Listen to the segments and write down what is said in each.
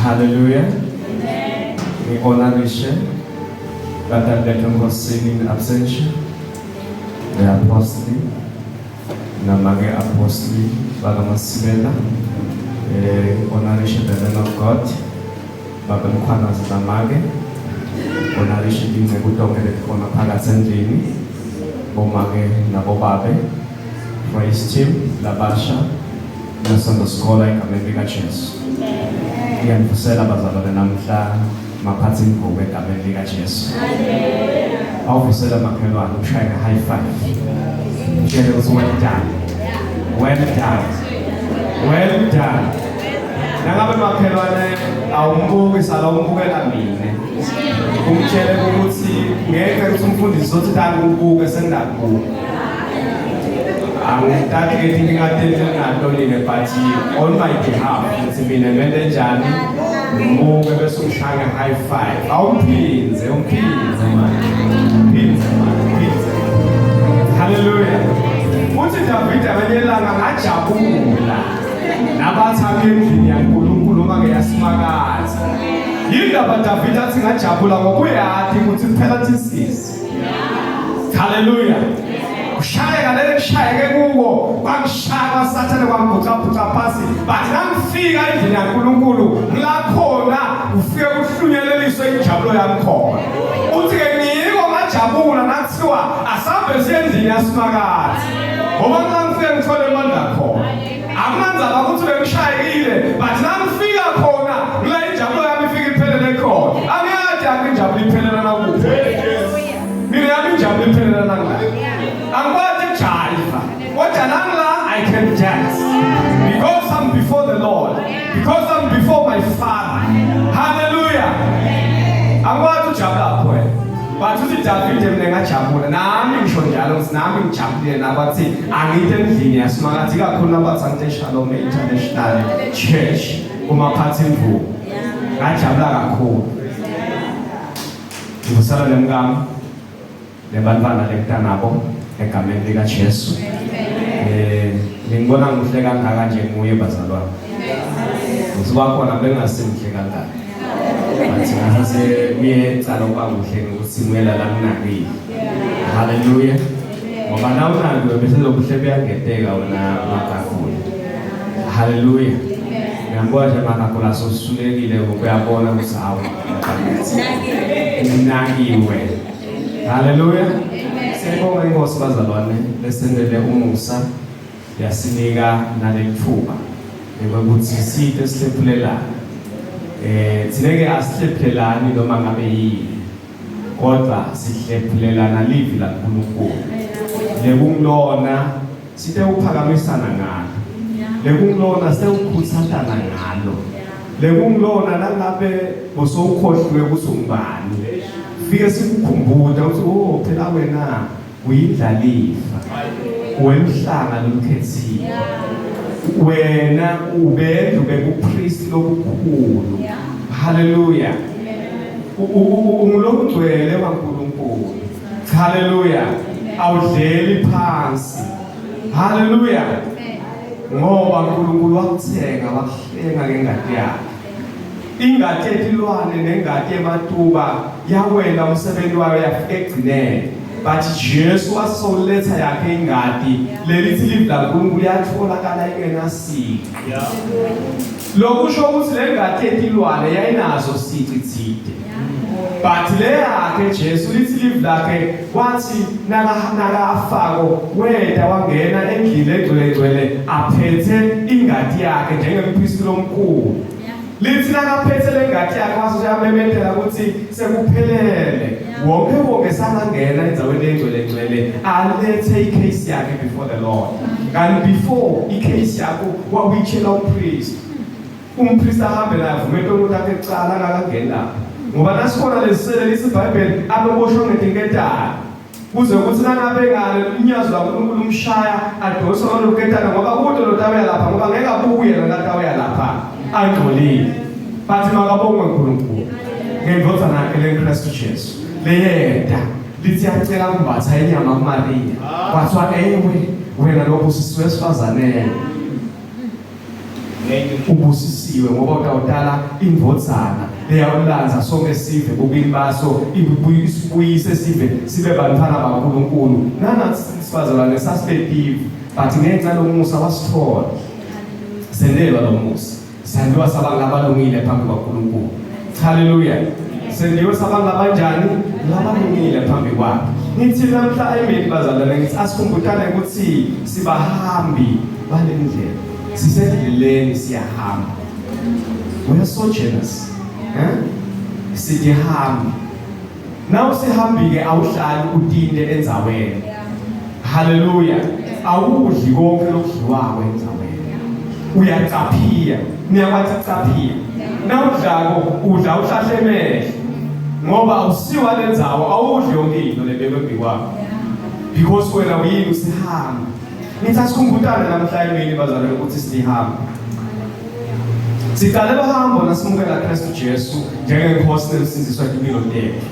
Hallelujah. Amen. Ngi-honorishe batali bethu enkosini in absentia, the apostle, namake apostle bakaMasibela, eh honorishe the man of God, babe Mkhwanazi namake, honorishe tinceku tonkhe letikhona phakathi endlini, bomake nabobabe, praise team labasha, Nesonto sikolo egameni likaJesu. Ngiyanivusela bazalwane namhla maphathi imvubu egameni likaJesu. Awuvusela makhelwane ushaye nge-high five. Mtshele ukuthi well done. Well done. Well done. Nangabe makhelwane awumbuki sala umbukela mina. Umtshele ukuthi ngeke ukuthi umfundisi othi angibuke sengingakubuka. Angitaki ke tinkinga tenu nato nine but on my behalf ngithi mina ngente njani ngibuke bese ungishaya nge-high five awumphinze umphinze manje umphinze manje umphinze haleluya uthi Davide ngelinye ilanga ngajabula nabathi endlini yaNkulunkulu uma ngeyasimakadze yindaba Davide athi ngajabula ngoba uyati ukuthi kuphela thisisi Hallelujah. Kushayeka leli kushayeke kuko kwangishaya kwasathane kwangibhucabhuca phasi but ngangifika endlini yaNkulunkulu ngilakhona ufike kuhlunyeleliswe injabulo yami khona uthi ke ngiko ngajabula nakuthiwa asambe siye endlini yasimakadze ngoba ngangifike ngithole amandla khona akunandzaba ukuthi bengishayekile but nangifika khona ngila injabulo yami ifike iphelele khona angiyadi yami injabulo iphelela nakuphi mina yami injabulo iphelela nangila angikwazi ukujayiva kodwa nangila i can dance because i'm before the lord because i'm before my father hallelujah angikwazi ukujabula lapho wena but uthi Davide mina ngajabula nami ngisho njalo ngithi nami ngijabulile nabathi angite endlini yasimakathi kakhulu nabathi angite Shalom International Church kumaphathi imvubu ngajabula kakhulu ngivusela nemkami nebantwana lekutanabo egameni likaJesu eh ngibona ngihle kangaka nje nguye bazalwane Ngisuka khona bengasimhle kangaka Bathi ngase kuyecala ukuba kuhle ukuthi ngiyela la nginakile. Haleluya. Ngoba na unakiwe bese lobuhle buyangeteka wena makagula. Haleluya. Ngiyambona nje makagula sosulekile ngoba uyabona ukuthi hawu. Nakiwe. Haleluya. Siyabonga inkosi bazalwane lesendele umusa yasinika nalelithuba ukuthi sithe sihlephulelana eh thina ke asihlephulelani noma ngabe yini kodwa sihlephulelana livi laNkulunkulu lekungilona sithe uphakamisana ngalo lekungilona sewukhuthazana ngalo lekungilona nangabe bosowukhohliwe ukuthi ungubani fike sikukhumbuta ukuthi oh phela wena Uyindlalifa wemhlanga lolukhethiwe. Wena ubendlu bebupristi lobukhulu. Hallelujah. Ungulokugcwele waNkulunkulu. Hallelujah. Awudleli phansi. Hallelujah. Ngoba uNkulunkulu wakuthenga wakuhlenga ngengadi yakhe. Ingadi yetilwane nengadi yematuba yawela umsebenzi wayo yafika ekugcineni. But Jesu wasoletha yakhe ingadi lelithi livi laNkulunkulu yatholakala ingenasici. Lokusho ukuthi le ngadi yetilwane yayinazo sici thide. But le yakhe Jesu lithi livi lakhe wathi nakafako weda wangena endlini egcwele gcwele aphethe ingadi yakhe njengempristi lomkhulu. Lithi nakaphethe le ngadi yakhe wase uyamemetela ukuthi sekuphelele. Wonke wonke sangangena endaweni engcwele ngcwele alethe icase yakhe before the Lord. Kanti before icase yakho wawuyitshela umpriest. Umpriest ahambe naye avume into yakhe kucala angakangeni lapho. Ngoba nasikhona lesisele lithi iBhayibheli abeboshwa ngetinketane. Kuze kuthi nangabe ngale unyazi lwaNkulunkulu umshaya adonse ngalolu ketana ngoba kude lo tawuya lapha ngoba ngeke abuye lona tawuya lapha angcolile. Bathi makabongwe uNkulunkulu ngendodana yakhe leKristu Jesu. Leyeda lithi yacela kumbatha inyama kuMariya. Kwathiwa ewe wena lobusisiwe esifazaneni. Ubusisiwe ngoba utawutala indvodzana leyawulandza sonke sive bukini baso isibuyise sive sibe bantfwana baNkulunkulu. Nana sibazalwane sasibetive but ngenxa lomusa wasithola. Sendelwa lomusa. Sendiwa sabantu abalungile phambi kwaNkulunkulu. Haleluya. Sendiwe sabantu abanjani? Labalungile phambi kwakhe. Ngithi namhla emini bazalwane ngithi asikhumbutane ukuthi sibahambi bale ndlela. Sisendleleni siyahamba. We are so jealous. Eh? Sidihambi. Naw sihambi-ke awuhlali utinte endzaweni. Haleluya. Awudli konke lokudliwako endzaweni. Uyacaphiya. Niyakwathi kucaphiya. Nawudlako udla uhlahle emehlo. Ngoba awusiwa lendzawo awudli yonke into lebekwe embi kwakho. Because wena uyini usihambi. Ngithi asikhumbutane namhla emini bazalwane ukuthi sihambe. Siqale lohambo nasimukela Kristu Jesu njengenkosi nemsindisi wempilo tethu.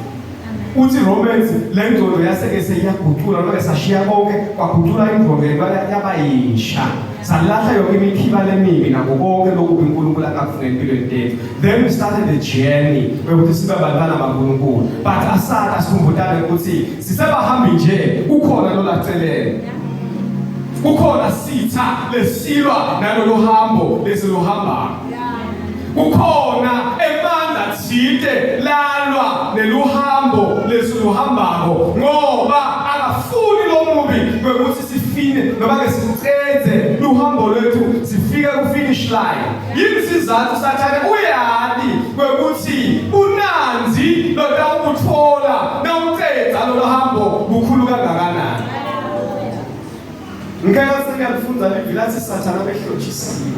Uthi Romans le ngcondo yaseke seyiyagucula noma sashiya konke kwagucula ingqondo yaba yisha. Salahla yonke imikhiba lemibi nako konke lokubi uNkulunkulu angakufuna empilweni tethu. Then we started the journey yokuthi sibe abantwana baNkulunkulu. But asada sikhumbutane ukuthi sisebahambi nje kukhona lolacelele. Kukhona sitha lesilwa nalolu hambo lesiluhambayo. Kukhona emandla thite lalwa neluhambo lesiluhambako ngoba akafuni lomubi kwekuthi sifine noma ke sicedze luhambo lwethu sifike ku finish line. Yini sizathu sathane uyati kwekuthi unanzi lotawukutfola nawucedza lolo hambo bukhulu kangakanani. Ngike ngathi ngiyalifunda livi lathi sathane abehlotshisiwe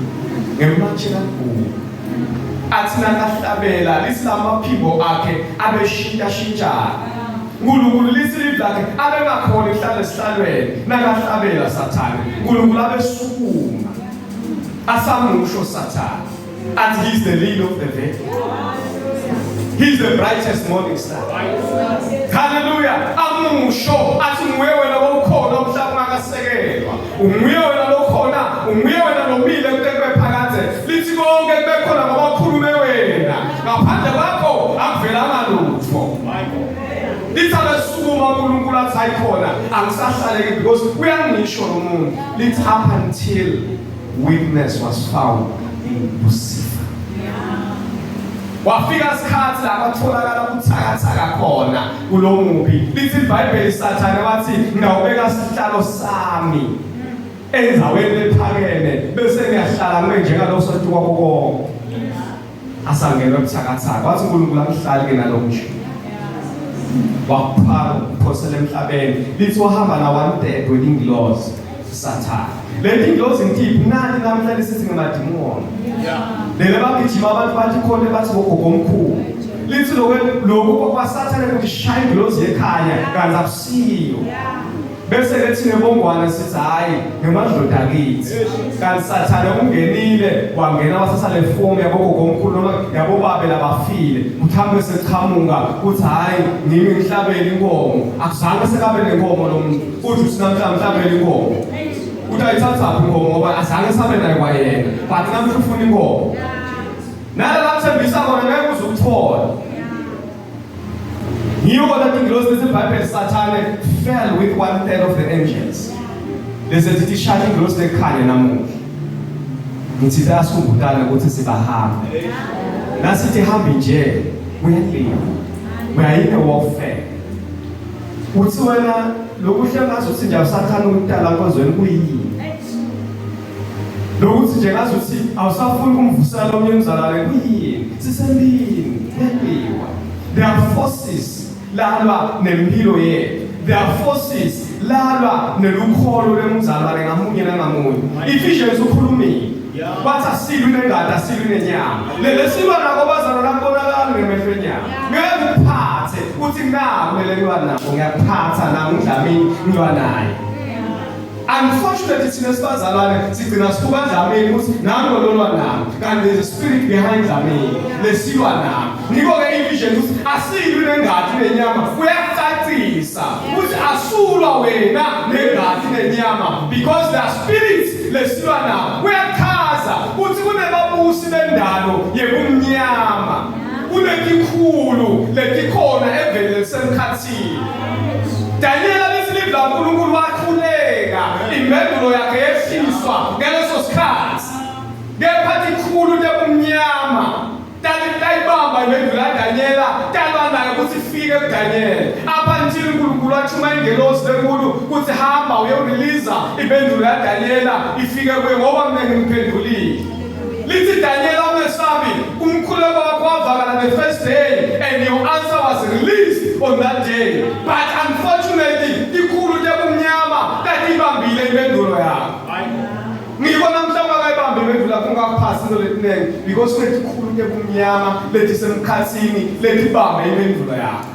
ngematshe kaGugu. Athi nakahlabela lithi lamaphimbo akhe abeshintshashintshana. uNkulunkulu lithi livi lakhe abengakhona ukuhlala esihlalweni nakahlabela sathane. uNkulunkulu abesukuma asamusho sathane. Athi he's the lily of the valley. He's the brightest morning star. Hallelujah. Amusho athi nguye wena wawukhona umhlaba ungakasekelwa. Unguye wena lokhona, unguye wena lomile kude kube phakadze. Lithi konke kube khona ngoba ukhulume wena. Ngaphandle kwakho akuvelanga lutho. Lithi abesukuma uNkulunkulu athi ayikhona angisahlaleki because uyangisho lo muntu. Lithi up until weakness was found in Lucifer. Wafika isikhathi la kwatholakala ubuthakathaka khona kulomubi. Lithi iBhayibheli Sathane wathi ngawubeka isihlalo sami endaweni ephakeme bese ngiyahlala ngibe njengalo sothi kwakho konke. Asangenwe buthakathaka. Wathi uNkulunkulu angihlali ke nalo nje. Wakuphaka ukuphosela emhlabeni. Lithi wahamba na one third welingilozi. Sathane. Le tingilozi ngithiphi nani namhla lisithi ngemadimoni. Lele bagijima abantu bathi khona bathi gogogo omkhulu. Lithi lokho lokho kwaSathane ukuthi shaya ingilozi yekhaya kanti akusiyo. Bese ke thina bongwana sithi hayi ngemadloda akithi. Kanti Sathane ungenile wangena wasasa le form yabogogo omkhulu noma yabobabe labafile. Kuthambe seqhamuka kuthi hayi ngimi ngihlabele inkomo. Akuzange sekabe nenkomo lo muntu. Uthi usinamhla mhlabele inkomo. Uthi ayithathaphi inkomo ngoba azange sabe nayo kwayena. But namhla ufuna inkomo. Nala lathembisa kona ngeke uze ukuthola. Yiyo kona ingilosi leseBhayibheli Sathane fell with one third of the angels. Lese sithi ishaya ingilosi lekhanya namuhla. Ngithi asikhumbutane ukuthi sibahambe. Nasithi hambi nje uyaliwa. We are in a warfare. Uthi wena lokuhle ngazuthi nje awusathanda ukudala nkonzweni kuyini? Lokuthi nje ngazuthi awusafuni ukumvusela omunye umzalwane kuyini? Sisempini, kuyaliwa. There are forces lalwa nempilo yethu. There are forces lalwa nelukholo lwemzalwane ngamunye nangamunye. Ephesians ukhulumile. Wathi asilwi nengadi asilwi nenyama. Lele silwa nako bazalwane akubonakali ngemehlo enyama. Ngeke ukuphathe uthi naku lele ngiwa nako ngiyakuphatha nami uDlamini ngiwa naye. Unfortunately thina sibazalwane sigcina sibuka Dlamini ukuthi nami lolwa nami kanti there's a spirit behind Dlamini lesilwa nami. Ngiko-ke i-vision ukuthi asilwi nengati nenyama uyacacisa ukuthi asulwa wena nengati nenyama because the spirits lesilwa nabo uyachaza ukuthi kunebabusi bendalo yebumnyama kunetikhulu letikhona eveni lelisemkhathini Daniela lithi livi laNkulunkulu wakhuleka impendulo yakhe yehliswa ngaleso sikhathi kepha tikhulu tebumnyama tayibamba impendulo yaDanyela talwa nayo ukuthi ifike kuDanyela apha until uNkulunkulu wathuma ingelosi lenkulu ukuthi hamba uyorelease impendulo yaDanyela ifike kuye ngoba mina ngimphendulile lithi Daniel ungesabi umkhuleko wakho wavakala the first day and your answer was released on that day but unfortunately ikhulu tebumnyama tatibambile impendulo yakho ngiko namhla ungakayibambi impendulo yakho ungakuphasi into letinengi because kunetikhulu tebumnyama letisemkhathini letibambe impendulo yakho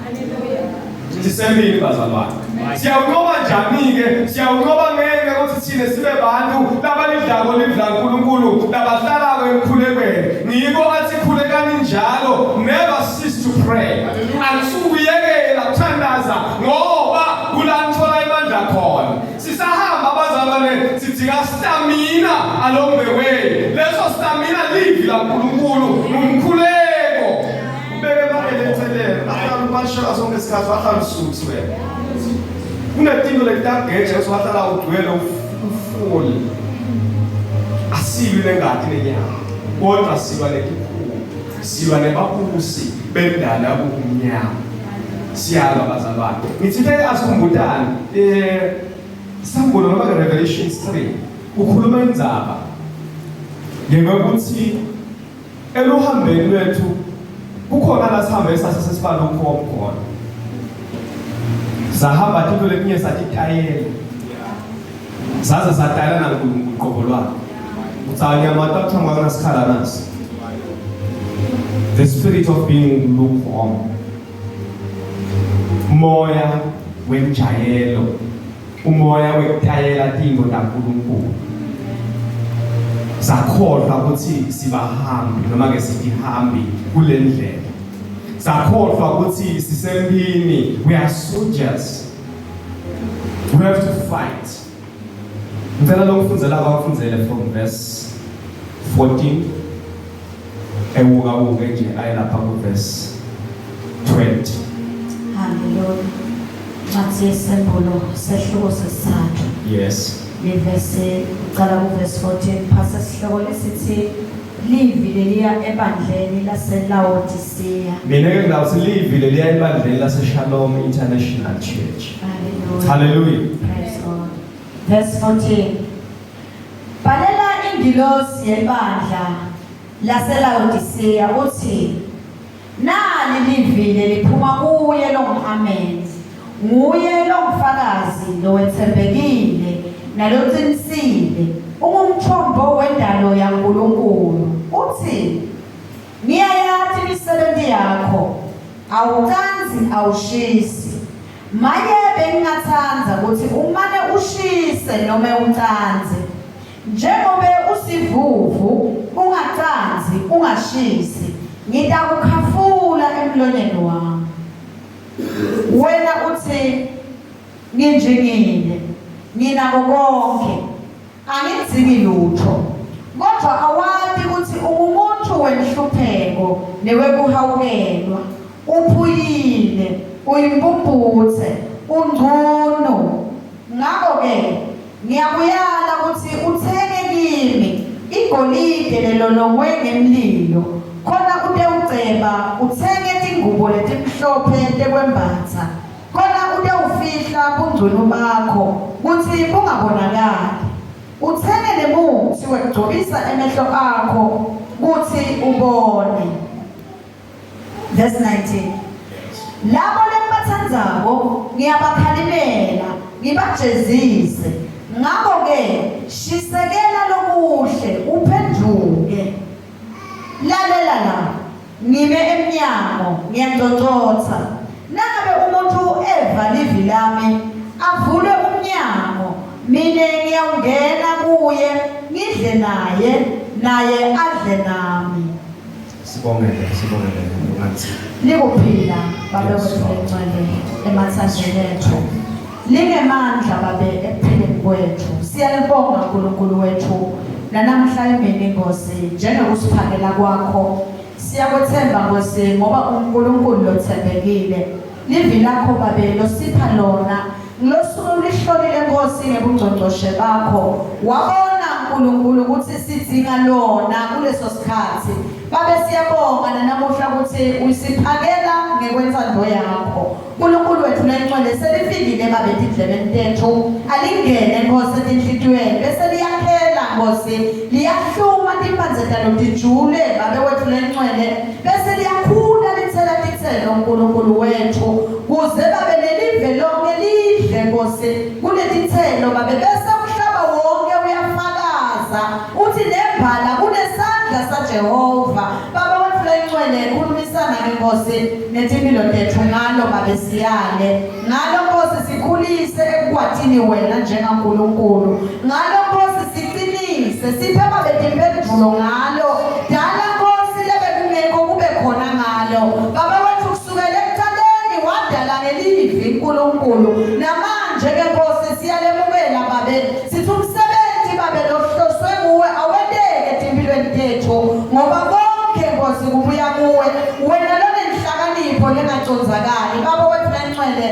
Sisembili bazalwane. Siyawunqoba njani-ke? Siyawunqoba ngenxa yokuthi thina sibe bantu labalidlako livi laNkulunkulu, labahlalako emkhulekweni. Ngiko athi khulekani njalo, never cease to pray. Anisukuyekela kuthandaza ngoba kula nithola amandla khona. Sisahamba bazalwane sidinga stamina along the way. Leso stamina livi laNkulunkulu, ngumkhuleko. Ubeke emabele eceleni, ahlala ubashela sonke isikhathi wahlala usuthi wena. Kunetinto letageja bese wahlala ugcwele ufuli. Asilwi nengati nenyama, kodwa silwa netikhulu, silwa nebabusi bendalo yakumnyama. Siyalwa bazalwane. Ngithinte asikhumbutane eh Sambulo noma ke Revelations 3 ukhuluma indzaba ngekuthi Eluhambeni lwethu kukhona la sihambe sase sesibala ukhom khona. Sahamba tinto letinye satitayela. Saze satayela naNkulunkulu qobo lwakhe. Utsanya matatha ngwana sikhala nasi. The spirit of being lukewarm. Moya wenjayelo. Umoya wekutayela tintfo taNkulunkulu. Sakhohlwa ukuthi sibahambi noma ke sitihambi kule ndlela. Sakhohlwa ukuthi sisempini, we are soldiers. We have to fight. Ngicela lokufundzela abafundzele from verse 14 ewukawuke nje aye lapha ku-verse 20. Haleluya. Incwadi yesembulo sehluko sesithathu. Yes. Livesi ucala kuvesi 14 phasa isihloko lesithi livi leliya ebandleni laseLaodicea. Mina ke ngidawuthi livi leliya ebandleni laseShalom International Church. Hallelujah. Hallelujah. Praise God. Verse 14. Bhalela ingilosi yebandla laseLawodisiya uthi, Nali livi leliphuma kuye longu-Amen, nguye longufakazi lowetsembekile nalocinisile, ungumthombo wendalo yaNkulunkulu. Utsi, Ngiyayati imisebenti yakho, awucandzi awushisi. Maye bengingatsandza kutsi umane ushise nome ucandze. Njengobe usivuvu, ungacandzi, ungashisi, ngitakukhafula emlonyeni wami. Wena utsi, Nginjingile, nginako konkhe. Angidzingi lutfo. Kodvwa awati kutsi ungumuntfu wenhlupheko newekuhawukelwa, uphuyile, uyimphumphutse, ungcunu. Ngako-ke ngiyakuyala kutsi utsenge kimi igolide lelolongwe ngemlilo, khona utewuceba, utsenge tingubo letimhlophe tekwembatsa, Khona utewufihla bungcunu bakho kutsi bungabonakali, utsenge nemutsi wekugcobisa emehlo akho kutsi ubone. Verse 19. Labo lengibatsandzako ngiyabakhalimela, ngibajezise. Ngako-ke shisekela lokuhle, uphendvuke. Lalela la, ngime emnyango, ngiyanconcotsa. Nangabe umuntfu eva livi lami, avule umnyango, Mine ngiyawungena kuye ngidle naye, naye adle nami. Sibongele, sibongele ngathi. Likuphila babe wethu lengcwele emathandweni ethu. Lingemandla babe ekuphileni kwethu. Siyalibonga uNkulunkulu wethu nanamhla emini Nkosi njengokusiphakela kwakho. Siyakwethemba Nkosi ngoba uNkulunkulu lothembekile. Livi lakho babe losipha lona Ngilosuke ulihlolile Nkosi ngebungcongcoshe bakho wabona uNkulunkulu ukuthi sidzinga lona kuleso sikhathi babe siyabonga nanamuhla ukuthi usiphakela ngekwensando yakho uNkulunkulu wethu lengcwele selifikile babe etindlebeni tethu alingene Nkosi etinhlitiyweni bese liyakhela Nkosi liyahluma timphandze talo tijule babe wethu lengcwele bese liyakhula lithela titselo uNkulunkulu wethu kuze babe nelive lonke lidle Nkosi kuletitselo babe bese umhlaba wonke uyafakaza uthi nembala kunesandla saJehova baba wethu lengcwele khulumisana ke Nkosi netimpilo tethu ngalo babe siyale ngalo Nkosi sikhulise ekukwatini wena njengaNkulunkulu ngalo Nkosi siqinise siphe babe timpendulo ngalo dala Nkosi lebe kungekho kube khona ngalo baba wethu kusukela ekuqaleni wadala ngelivi uNkulunkulu namanje ke Nkosi siyalemukela babe sithi umsebenzi babe lohloswe nguwe awenteke etimpilweni tethu ngoba konke Nkosi kubuya kuwe wena lonenhlakanipho lengacondzakali baba wethu lengcwele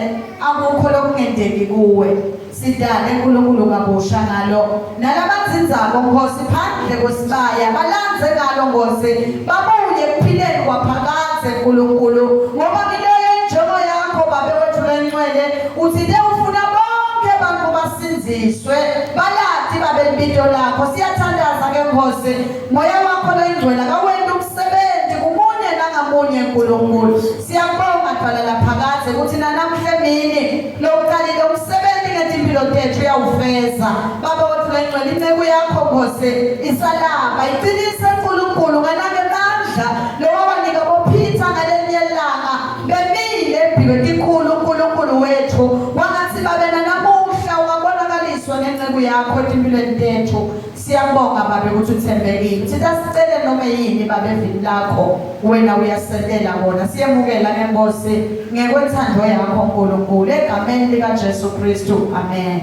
akukho lokungendeki kuwe Sidale uNkulunkulu kabusha ngalo nalabatsindzako Nkosi phandle kwesibaya balandze ngalo Nkosi babuye ekuphileni kwaphakadze Nkulunkulu ngoba ngileyo injongo yakho babe wethu lengcwele utsite ufuna bonke bantfu basindziswe balati babe libito lakho siyathandaza ke Nkosi moya wakho loyingcwele akawenti umsebenzi kumunye nangamunye Nkulunkulu Siyabonga Dwala laphakadze ukuthi nanamhla emini lokuqalile umsebenzi ngetimpilo tethu uyawufeza. Baba wethu lengcwele inceku yakho Nkosi isalamba iqinise uNkulunkulu nganake amandla lowawanika boPeter ngalenye ilanga bemile empilo tikhulu uNkulunkulu wethu wangathi babe nanamuhla ungabonakaliswa ngenceku yakho etimpilweni tethu Siyabonga babe ukuthi uthembekile. Thina sicele noma yini babe evini lakho wena uyasentela kona. Siyemukela ngenkosi ngekwethando yakho uNkulunkulu egameni lika Jesu Kristu. Amen.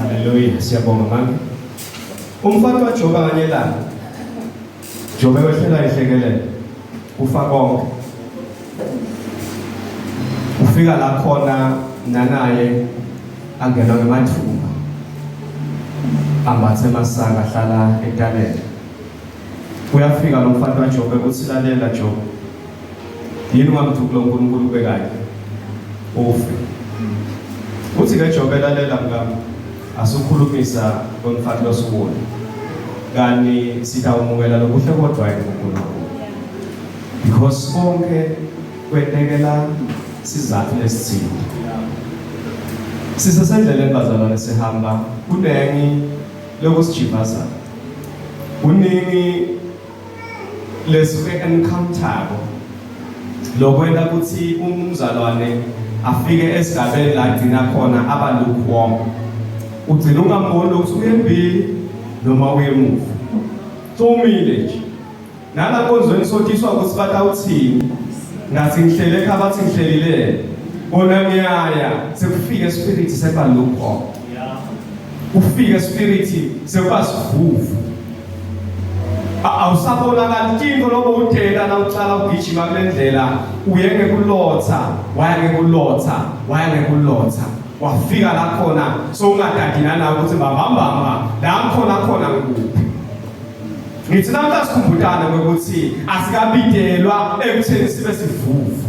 Haleluya. Siyabonga mama. Umfati waJobe kanye lana. Jobe wehlela ihlekelele. Ufa konke. Ufika la khona nanaye angenwa ngemathuba ambathe emasaka ahlala etalele uyafika lo mfati waJobe uthi lalela Jobe yini ungamthuki lo nkulunkulu ube kanye ufe uthi ke Jobe lalela mkami asukhulumisa komfati losuwona kani sitawumukela lokuhle kodwa yini kuNkulunkulu because konke kwentekela sizathu lesithile sisesendleleni bazalwane sihamba kunengi lokusijivazana kuningi lesuke encounter lokwenta ukuthi umzalwane afike esigabeni la agcina khona aba lukewarm ugcina ungamboni ukuthi uyembili noma uyemuva so umile nje Nala nkonzweni sotiswa ukuthi batawuthini. Ngathi ngihlele ekhaya bathi ngihlelile. Bona ngiyaya sekufike spirit sekuba lukewarm. Ufike spirit sekuba sivuvu. Awusabonakali tinto lobo utela na ucala ugijima kule ndlela uye ngekulotha waya ngekulotha waya ngekulotha wafika la khona sowungadadi nala ukuthi mbambambamba la ngikhona khona ngikuphi Ngithi namhla sikhumbutane ukuthi asikabitelwa ekutheni sibe sivuvu.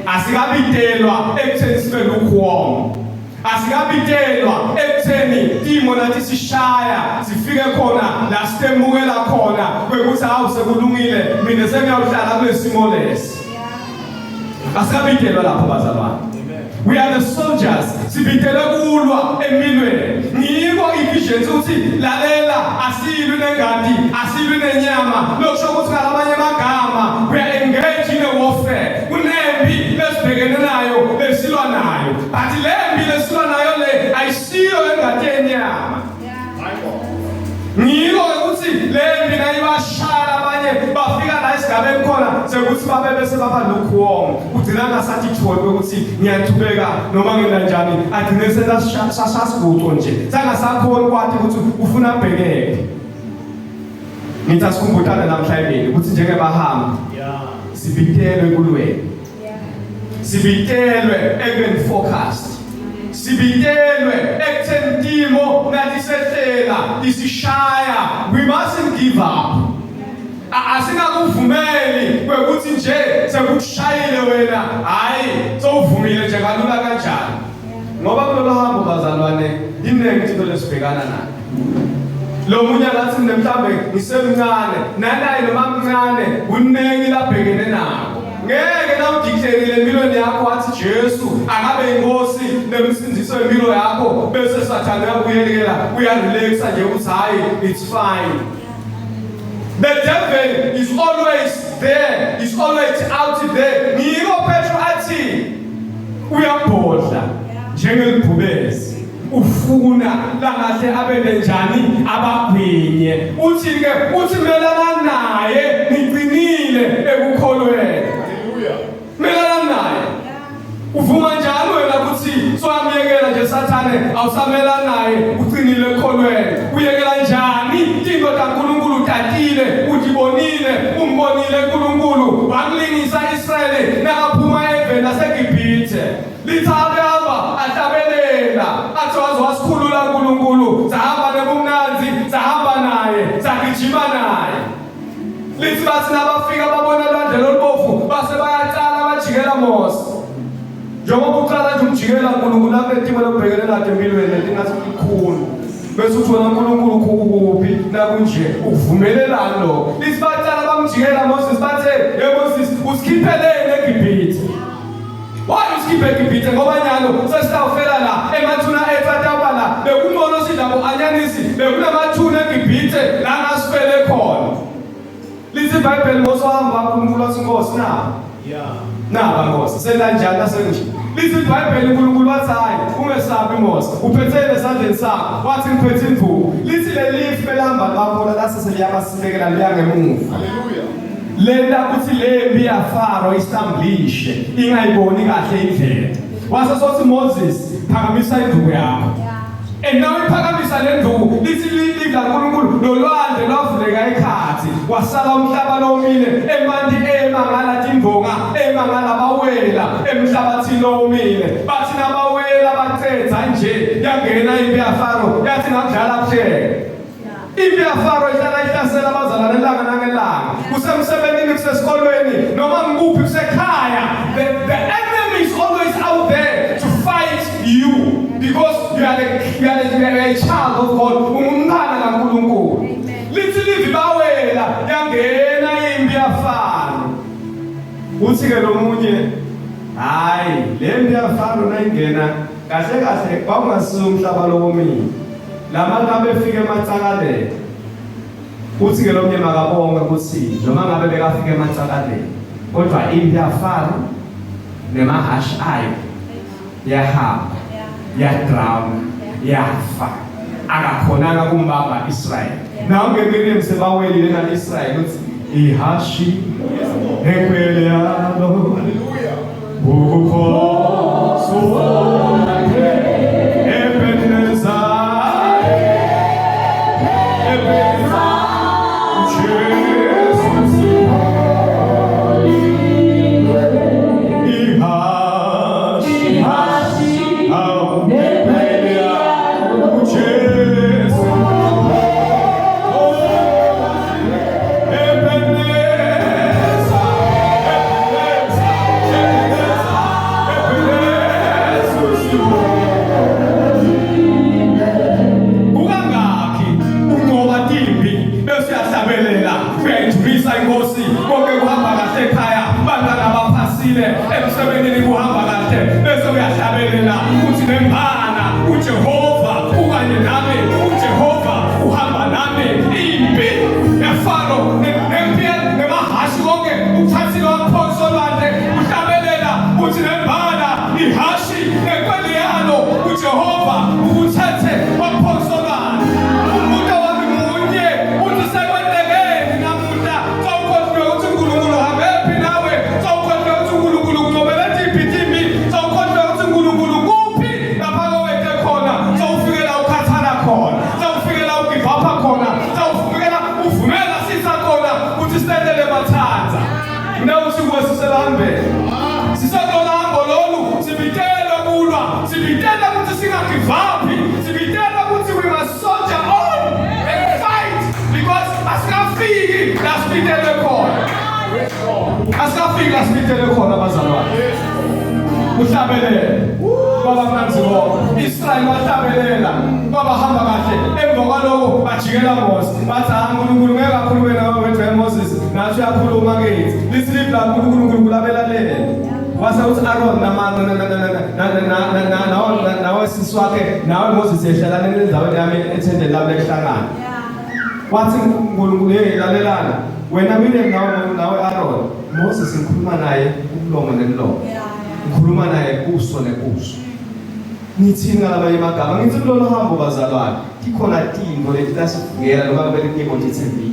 Asikabitelwa ekutheni sibe lukewarm. Asikabitelwa ekutheni timo nathi sishaya sifike khona la sitemukela khona kwekuthi hawu sekulungile mina sengiyawuhlala kulesimo lesi. Asikabitelwa lapho bazalwane. We are the soldiers. Sibitelwe kulwa emilweni. Ngiko ivisions uthi lalela asilwi nengadi, asilwi nenyama. Lokusho ukuthi ngalamanye amagama we are engaged in a warfare. Kunempi lesibhekene nayo lesilwa nayo. But le mpi lesilwa nayo le ayisiyo engadi yenyama. Ngiko ukuthi le mpi nayibashaya abanye bafika la esigabeni khona sekuthi babe bese baba lukewarm. Ugcina ngasathi tholi ukuthi ngiyachubeka noma ngenza njani, agcine sesasiguco nje. Sangasakhona kwathi ukuthi ufuna abhekeke. Ngithi asikhumbutane namhla emini ukuthi njengebahambi sibitelwe kulweni. Sibitelwe ekubeni focused. Sibitelwe ekutheni timo nathi sehlela isishaya we mustn't give up. Asingakuvumeli kwekuthi nje sekukushayile wena hayi sowuvumile nje kalula kanjani. Ngoba kulolu hambo bazalwane iningi into lesibhekana nayo. Lo munye angathi mina mhlambe ngisemncane nanaye noma mncane kuningi labhekene nako. Ngeke nawudiklerile empilweni yakho wathi Jesu akabe inkosi nemsindiso yempilo yakho bese sathane uyakuyelela uyarelaxa nje uthi hayi it's fine. The devil is always there, is always out there. Ngiko Petro athi uyabhodla njengelibhubesi ufuna langahle abe njani abagwinye uthi ke uthi melana naye niqinile ekukholweni haleluya melana naye uvuma njalo wena ukuthi soyamyekela nje sathane awusamela naye uqinile ekholweni uyekela njani into kaNkuluNkulu utatile utibonile umbonile uNkulunkulu wamlingisa Israyeli nakaphuma eveni laseGibhithe Lithi abehamba ahlabelela athi waze wasikhulula uNkulunkulu sahamba nebumnanzi sahamba naye sagijima naye lithi bathi nabafika babona lwandle lolubovu base bayacala bajikela Mose njengoba ucala nje umjikela uNkulunkulu lapho lokubhekene nato empilweni letingathi likhulu bese uthi wena uNkulunkulu kuphi nakunje uvumelelani lo lithi bacala bamjikela Moses bathe hey Moses usikhipheleni eGibhithe Why usikhiphe eGibhithe ngoba nyalo sesitawufela la emathuna ethu atawuba la bekungcono sidla bo-anyanisi bekunamathuna eGibhithe la ngasifele khona lithi iBhayibheli Mose wahamba uNkulunkulu wathi Nkosi na naba Nkosi sendanjani nasenje lithi iBhayibheli uNkulunkulu wathi hayi ungesabi Mose uphetheni esandleni sakho wathi ngiphethe imvubu lithi lelifu belihamba labona lase seliyabasibekela liya ngemuva haleluya lenta ukuthi lempi yaFaro isamblishe ingayiboni kahle indlela wase sothi Moses phakamisa induku yakho and now iphakamisa le nduku lithi livi laNkulunkulu lolwandle lwavuleka ekhathi wasala umhlaba lomile emanti ema ngala tindonga ema ngala bawela emhlabathini lomile bathi nabawela bacetha nje yangena impi yaFaro yathi ngakudlala kuhleka Impi yaFaro ihlala ihlasela abazalwane ilanga nangelanga. Kusemsebenzini, kusesikolweni, noma ngikuphi kusekhaya. The enemy is always out there to fight you because you are a child of God. Ungumntwana kaNkulunkulu. Lithi livi bawela yangena impi yaFaro. Uthi ke lomunye hayi le mpi yaFaro nayingena kahle kahle kwakungasiwo umhlaba lowomile. Labantu abefika emacakaleni uthi ke lomnye makabonge ukuthi noma ngabe bekafika emacakaleni kodwa impi yaFaro nemahashi ayo yahamba yadrown yafa akakhonanga kumbamba Israel nawo ke Miriam sebawelile na Israel uthi ihashi ekwele yalo haleluya ubukhosi Kukangakhi unqoba timpi bese uyahlabelela uyayidumisa inkosi konke kuhamba kahle ekhaya bantwana baphasile emsebenzini kuhamba kahle bese uyahlabelela uthi nembala uJehova ukanye nami uJehova uhamba nami impi yafaro nempi nemahashi konke uthathile waphonsa olwandle uhlabelela uthi nembala ihashi nekweli yalo uJehova ukuthethe waphonsa olwandle umuntu wami munye Asikafiki la sibitele khona bazalwane. Uhlabelele. Baba mnanzi konke. Israel wahlabelela. Baba hamba kahle. Emva kwaloko bajikela Moses. Bathi ha uNkulunkulu ngeke akhulume nawe wedwa Moses. Nathi uyakhuluma kithi. Lithi live la uNkulunkulu uNkulunkulu abelalela. Wase uthi Aaron nawe sisi wakhe nawe Moses yehlalani endaweni yami ethendeni lami lekuhlangana. Wathi uNkulunkulu hey lalelana wena Miriam nawe nawe Aaron Moses ngikhuluma naye umlomo nemlomo. Ngikhuluma naye buso nebuso. Ngithini ngalabanye amagama ngithi kulolu hambo bazalwane tikhona tintfo letitasivukela noma kube timo tithembile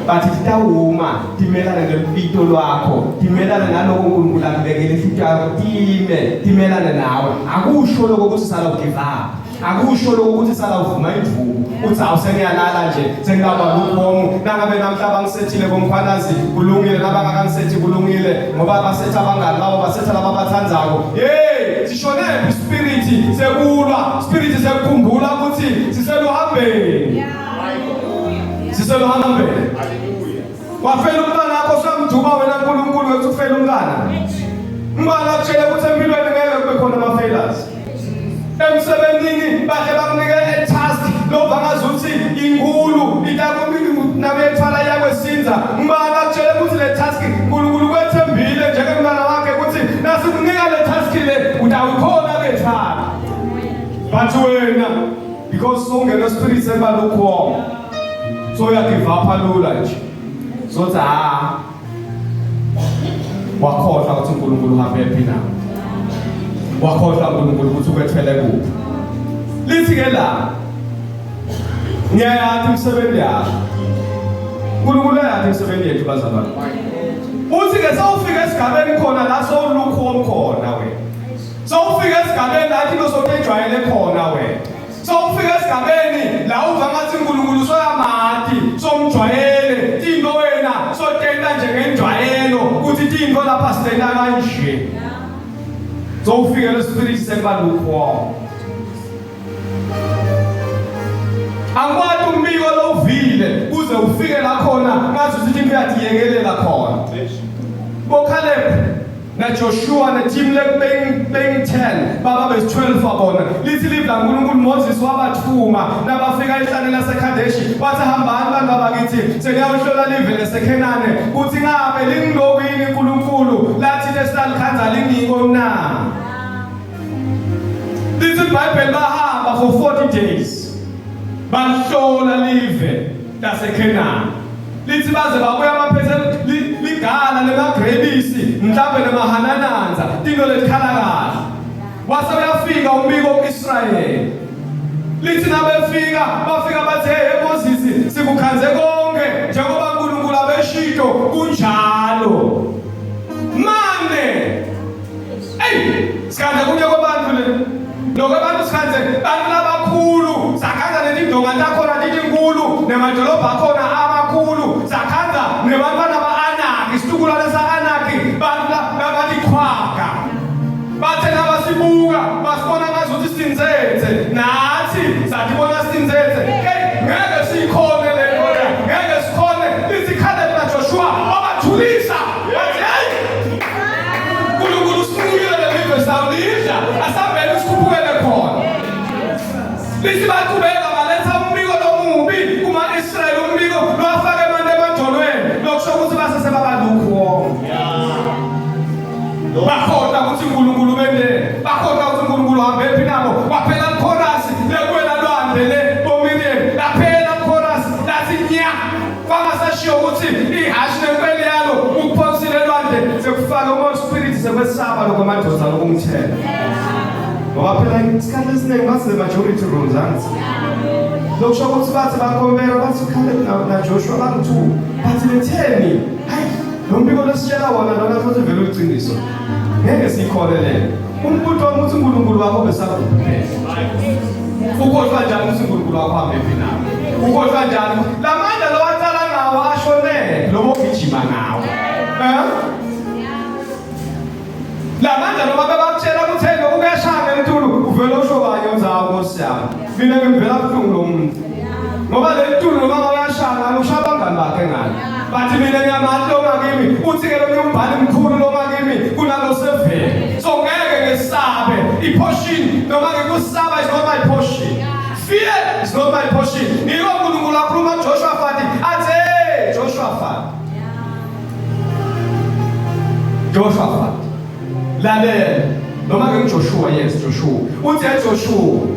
but titawuma timelane nelubito lwakho timelane naloko uNkulunkulu akubekele inhliziyo yakho time timelane nawe akusho lokho ukuthi sala ugive up akusho lokho ukuthi sala uvuma imvubu uthi awu sengiyalala nje sengingaba lukhomu nangabe namhla bangisethile bomkhwanazi kulungile nabangakangisethi kulungile ngoba basetha abangani babo basetha laba abathandzako hey sishonephi spirit sekulwa spirit sekukhumbula ukuthi siseluhambeni siseluhambeni wafela umntwana wakho samduba wena nkulunkulu wethu ufela umntwana umntwana akutshele ukuthi empilweni ngeke kube khona ama-failures emsebenzini bahle bakunike a-task lova ngazuthi inkulu nakuyethwala iyakwesinza ngibani akutshele ukuthi le task uNkulunkulu kwethembile njengemntwana wakhe ukuthi nasikunika le task le utawukhona kuyethwala but wena because sowungena spirit sekuba lukhona so uyagive up lula nje sothi ha wakhohlwa ukuthi uNkulunkulu uhambe phi na wakhohlwa uNkulunkulu ukuthi ukwethwele kuphi lithi ke la ngiyayathi imisebenzi yakho uNkulunkulu uyayathi imisebenzi yethu bazalwane uthi ke sewufika esigabeni khona la sowulukhom khona wena sewufika esigabeni la into sokejwayele khona wena Sowufika esigabeni la uva ngathi uNkulunkulu soyamati somjwayele tinto wena sotenta nje ngenjwayelo ukuthi tinto lapha sitenta kanje sowufika lespirit sekuba lukhona Angikwazi umbiko lowuvile kuze ufike la khona ngazi ukuthi into uyadiyekelela khona. BoCaleb naJoshua neteam lekubeng 10 baba bes 12 abona lithi live laNkulunkulu Moses wabathuma nabafika ehlane laseKadeshi wathi hambani bantu abakithi seniyawuhlola live leseKhenane kuthi ngabe lingilokhu yini uNkulunkulu lathi lesilalikhanza lingiko na lithi iBhayibheli bahamba for 40 days bahlola live laseKhenani lithi baze babuya baphethe ligala lemagrebisi mhlawumbe nemahanananza tinto letikhala kahle wase uyafika umbiko ku-Israyeli lithi nabefika bafika bathi hey Moses sikukhanze konke njengoba uNkulunkulu abeshito kunjalo mane Ey, sikhanze kunye kwabantu le. Lokho abantu sikhanze bantu labakhulu, sakhanza netindonga takhona titinkulu, nemadolobha akhona amakhulu, sakhanza nebantwana ba-Anaki, isitukulwane sa-Anaki, bantu labalikhwaga. Bathe nabasibuka basibona ngazuthi sinzetse, nathi satibona sinzetse. Hey, ngeke siyikhone le nto le, ngeke sikhone. Lithi Caleb naJoshua wabathulisa, bathi hey uNkulunkulu usinikile lelive sawulidla asambeni sikhuphukele khona lithi baqhubeka baletha umbiko lomubi kuma-Israyeli umbiko lwafaka emanti emadolweni lokusho ukuthi base sebabalukhu bakhohlwa ukuthi uNkulunkulu bendele bakhohlwa ukuthi uNkulunkulu uhambe phi nabo waphela mkhorasi lekuwela lwandle le boMiriam laphela mkhorasi lathi nya Kwangasashiwo ukuthi ihhashi nempeli yalo ukuphonsile elwandle sekufaka umoya spirit sekwesaba lokho amadoda lokumthela. Ngoba phela isikhathi esiningi bathi the majority rules angithi. Lokusho ukuthi bathi bakompera bathi Caleb na Joshua bangu-two bathi letheni hayi lo mbiko lositshela wona lona futhi vele uliqiniso ngeke siyikhole lena umbuto wami uthi uNkulunkulu wakho besakuphi ukhohlwa njani ukuthi uNkulunkulu wakho hambe phi nawe ukhohlwa njani la mandla lowacala ngawo ashone lobo gijima ngawo eh la mandla noma bebakutshela ukuthi hey lokhu kuyashaya ngelitulo uvele usho kanye uthi hawu nkosi yami mina ngimvela buhlungu lo muntu ngoba leli tulo noma uyashaya ngalo ushaya abangani bakhe ngalo. Bathi mina ngiyamati longakimi, uthi ke lomunye umbhali mkhulu longakimi kunaloseveni. So ngeke ngesabe i-portion noma ngikusaba is not my portion. Fear is not my portion. Ngiko uNkulunkulu akhuluma Joshua Fati athi hey Joshua Fati. Joshua Fati. Lalela noma nginguJoshua yes Joshua. Uthi Joshua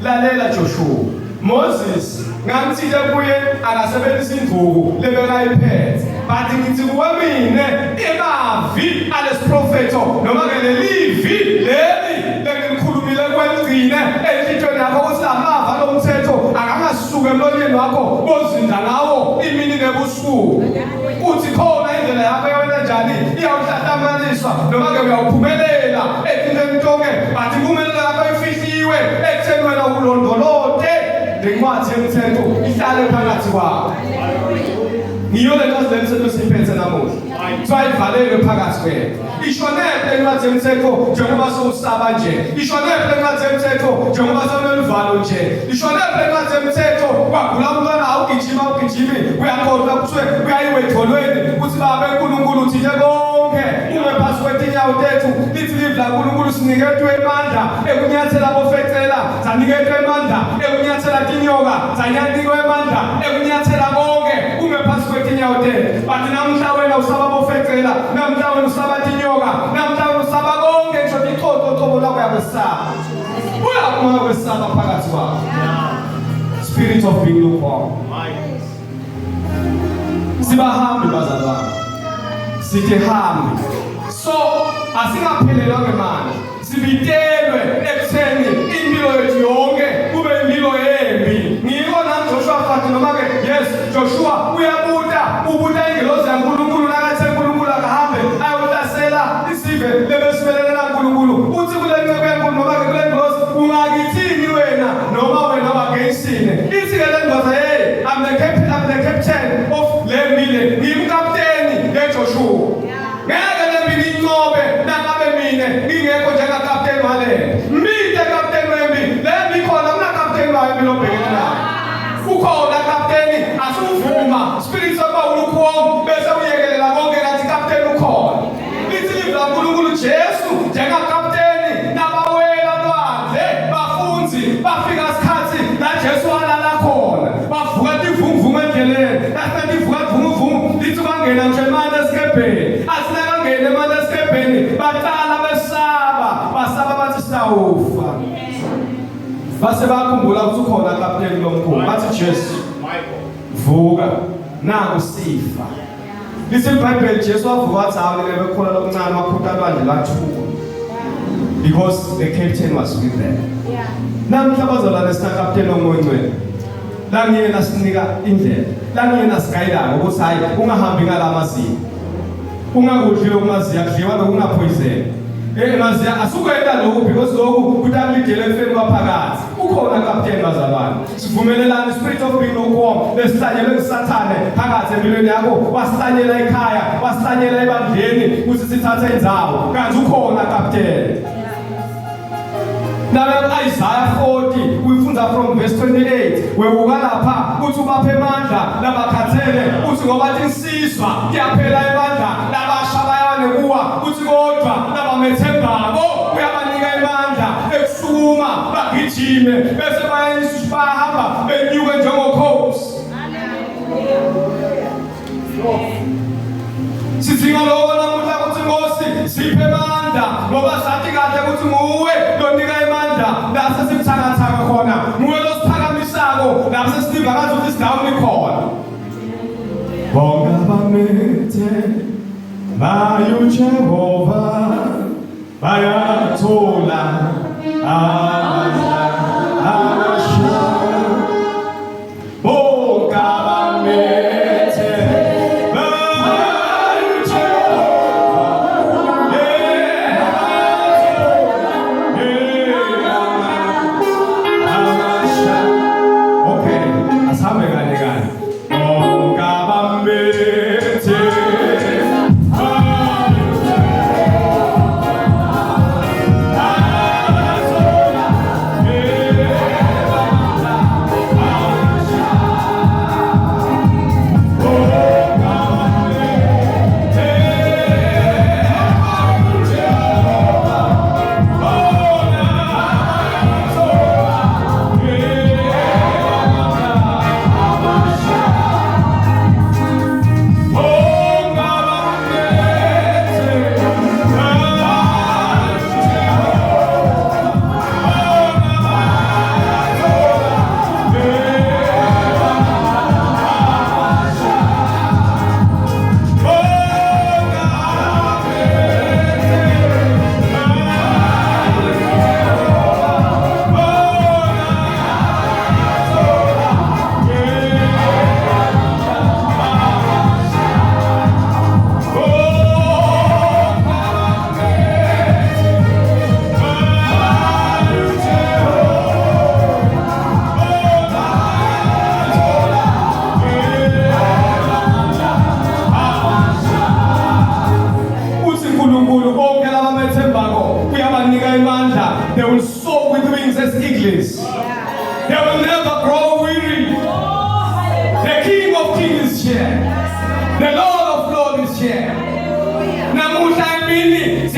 lalela Joshua. Moses ngangithile kuye akasebenzisa induku lebekayiphethe but ngithi kuwe mina emavi alesiprofetho noma ke lelivi leli lengilikhulumile kweligcine enhlitshweni yakho ukuthi lamava lomthetho akangasuki emlonyeni wakho bozinda ngawo imini nebusuku uthi khona indlela yakho yawena njani iyawuhlatamaniswa noma ke uyawuphumelela ethinteni tonke but impumelelo yakho ifihliwe ekutheni wena ulondolote lencwadi yemthetho ihlale phakathi kwakho. Ngiyo le ncwadi lemthetho esiyiphethe namuhla. Kuthiwa ivalelwe phakathi kwethu. Ishonephi le ncwadi yemthetho njengoba sowusaba nje? Ishonephi le ncwadi yemthetho njengoba sewunoluvalo nje? Ishonephi le ncwadi yemthetho kwagula umntwana awugijima awugijimi uyakhohlwa kuthiwe kuyayiwe edolweni kuthi baba uNkulunkulu uthinte konke ume phasi kwetinyawo tethu lithi live laNkulunkulu siniketwe amandla ekunyathela bofecela saniketwa emandla ekunyathela tinyoka sanyanikwa emandla ekunyathela konke kume phasi kwetinyawo tethu but namhla wena usaba bofecela namhla wena usaba tinyoka namhla wena usaba konke ngisho ticoco cobo lakho uyakwesaba uyakumana kwesaba phakathi kwakho spirit of being lukewarm sibahambi bazalwane sithi hambi so asingaphelelwa ngemali Sibitelwe ekutheni impilo yethu yonke kube impilo embi. Ngiko nami Joshua Fati noma ke yes Joshua uyabuta ubuta ingelozi yaNkulunkulu nakathe uNkulunkulu akahambe ayohlasela isive lebesimelene naNkulunkulu. Uthi kule nceku yaNkulunkulu noma ke kule ngelozi ungakithini wena noma wena wageyisile. Ithi ke le ndoda hey I'm the captain I'm the captain of le mile ngimkapteni leJoshua. Ngeke le mpi ngiyinqobe nangabe mina ngingekho njengakapteni wale mite kapteni wempi le mpi ikhona kunakapteni wayo mina obhekene nayo ukhona kapteni asuvuma spirit sokuba ulukhom bese uyekelela konke ngathi kapteni ukhona lithi live laNkulunkulu Jesu njengakapteni nabawela lwandle bafunzi bafika isikhathi la Jesu walala khona bavuka tivunguvungu endleleni Lasivuka vunguvungu lithi bangena ngisho emane esikebheni. Asinakangena emane esikebheni baqala besaba, basaba bathi sawufa. Base bakhumbula ukuthi ukhona kapteni lomkhulu. Bathi Jesu, vuka naku sifa. Lithi iBhayibheli Jesu wavuka wathi hawu bekhona lokuncane wakhutha lwandle lwathula. Because the captain was with them. Yeah. Namhla bazalwane sinakapteni ongcwele. Langiyena sinika indlela. Langiyena sigayidako ukuthi hayi ungahambi ngalamazinga. Ungakudli lokumaziya kudliwa lokungaphoyizela. Eh maziya asukwenda lokhu because lokhu kutakulidela ekufeni kwaphakathi. Ukhona kapteni bazalwane. Sivumelelane spirit of being lukewarm lesihlanyelwe nguSathane phakathi empilweni yakho wasihlanyela ekhaya wasihlanyela ebandleni ukuthi sithathe indzawo kanti ukhona kapteni. Lalela Isaiah 40 uyifunda from verse 28 wewuka lapha uthi ubaphe amandla labakhathele uthi ngoba tinsizwa kuyaphela ebandla labasha bayanekuwa uthi kodwa labamethembako uyabanika amandla ekusukuma bagijime bese bayahamba benyuke njengokhosi Sidinga lokho namuhla ukuthi Nkosi siphe amandla ngoba sathi kahle ukuthi nguwe lonika amandla la sesibuthakathaka khona nguwe losiphakamisako la sesitiva ngathi ukuthi sidawuni khona bonke abamethe bayo Jehova bayathola amandla amasha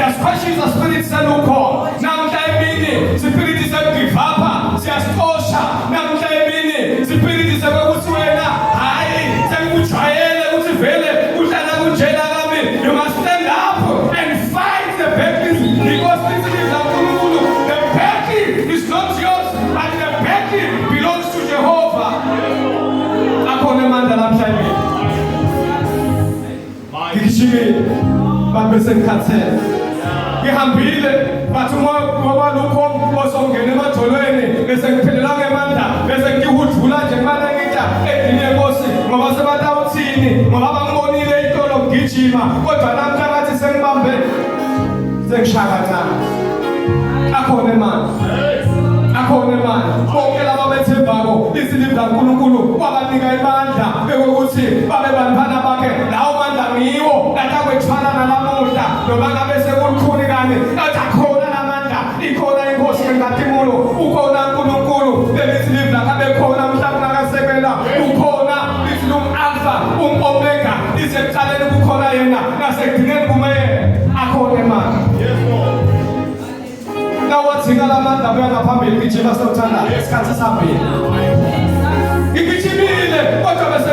Siyasikhweshisa spirit selukho. Namhla emini spirit sekugive up siyasixosha. Namhla emini spirit sekuthi wena hayi sengikujwayele ukuthi vele kuhlala kunjena kami. You must stand up and fight the battles because this is uNkulunkulu. The battle is not yours but the battle belongs to Jehovah. Akhona amandla namhla emini. Ngigijimile bantu bese ngikhathele. Ngihambile bathi ngoba lokho osongena emadolweni bese ngiphelelwa ngemandla bese ngihudvula nje kumane ngitsha endlini yenkosi ngoba sebatawuthini ngoba bangibonile itolo ngigijima kodwa namhla ngathi sengibambe sengishaya kancane. Akhona emandla. Akhona emandla. Bonke laba bethembako isiliva kaNkulunkulu wabanika imandla bekuthi babe bantwana bakhe lawo mandla ngiwo latakwethwala nalamuhla noma ngabe sekulukhuni kani athi akhona lamandla ikhona inkosi yenkazimulo ukhona uNkulunkulu lelithi live lakhe abekhona mhla kungakasekela ukhona lithi lungu-alfa ungu-omega isekuqaleni kukhona yena nasekugcineni kume yena akhona emandla. Nawadzinga lamandla buya ngaphambili gijima sewuthanda isikhathi sihambile. Ngigijimile kodwa bese.